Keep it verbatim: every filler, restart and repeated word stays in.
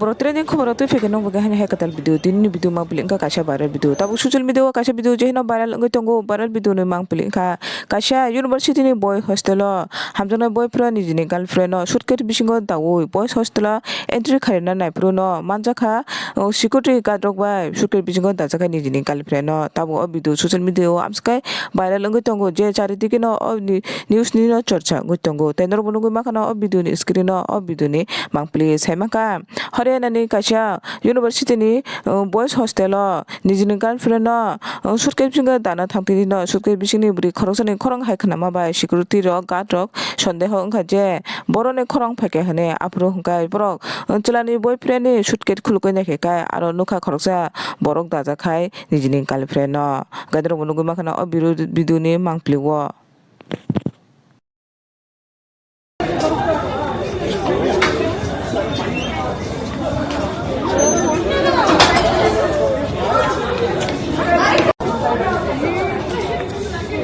Borok trending khobor o twi phaikhe nokbo khe haino hai kwtal video, tinini video mangpili wngkha kaisa viral video. Tabuk social media o kaisa video je hino viral wngwi tongo, viral video ni mangpili wngkha kaisa university ni boy hostel o hamjaknai boyfriend nijini girlfriend no suitcase bisingo daui boys hostel o entry khaina naiphuru no manjakha, o security guard rok bai suitcase bisingo dajakha nijini girlfriend no. Tabuk o video social media o amswk khe viral wngwi tongo je charidike no o ni news ni no chorcha wngwi tongo. Tei norokbo nugwi mankha no o video ni screen o o video ni mangpili sai mankha. Haryana ni kaisa university ni, uh, boys hostel o nijini girlfriend no, uh, suitcase bisingo dana thangtini no suitcase bisingni bwrwi khoroksani khorang hai khnama bai security rok guard rok sondeho wngkha je boroni khorang phaikha hwnwi. Aphuru hwnkhe borok, uh, chwlani boyfriend ni suitcase khulugwi naikhe kai aro nukha khoroksa borok dajak khai nijini girlfriend no. Hwnkhe norokbo nugwi mankha no o video ni mangpili o.